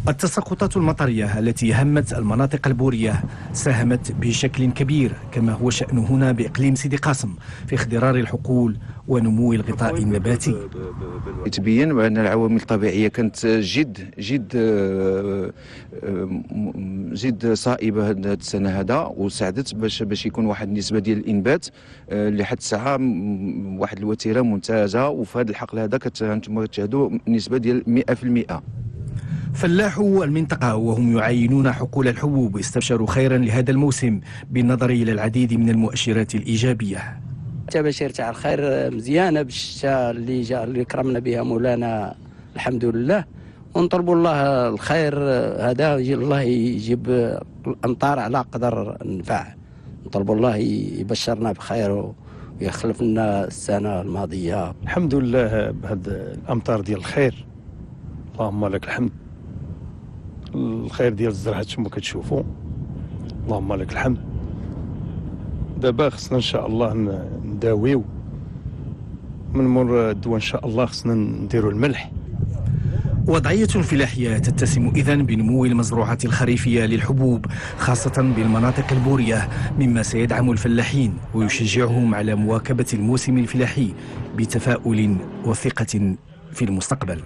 التساقطات المطرية التي همت المناطق البورية ساهمت بشكل كبير، كما هو شأن هنا بإقليم سيدي قاسم، في اخضرار الحقول ونمو الغطاء النباتي. تبين بأن العوامل الطبيعية كانت جد جد جد صائبة هذه السنة هذا، وساعدت باش يكون واحد النسبة ديال الإنبات لحد الساعة واحد الوتيرة ممتازة. وفي هذا الحقل هذا انتم كتشاهدوا نسبة ديال 100%. فلاحو المنطقة وهم يعاينون حقول الحبوب استبشروا خيرا لهذا الموسم بالنظر إلى العديد من المؤشرات الإيجابية. التباشير تاع الخير مزيانة بالشتاء اللي جاء اللي كرمنا بها مولانا الحمد لله، ونطلبوا الله الخير هذا، الله يجيب الأمطار على قدر النفع، نطلبوا الله يبشرنا بخير ويخلف لنا السنة الماضية. الحمد لله بهذه الأمطار ديال الخير، اللهم لك الحمد. الخير ديال الزرع هادشي كتشوفوا، اللهم لك الحمد. دابا خصنا ان شاء الله نداويو من مور الدواء، ان شاء الله خصنا نديروا الملح. وضعية فلاحية تتسم إذن بنمو المزروعات الخريفية للحبوب خاصة بالمناطق البورية، مما سيدعم الفلاحين ويشجعهم على مواكبة الموسم الفلاحي بتفاؤل وثقة في المستقبل.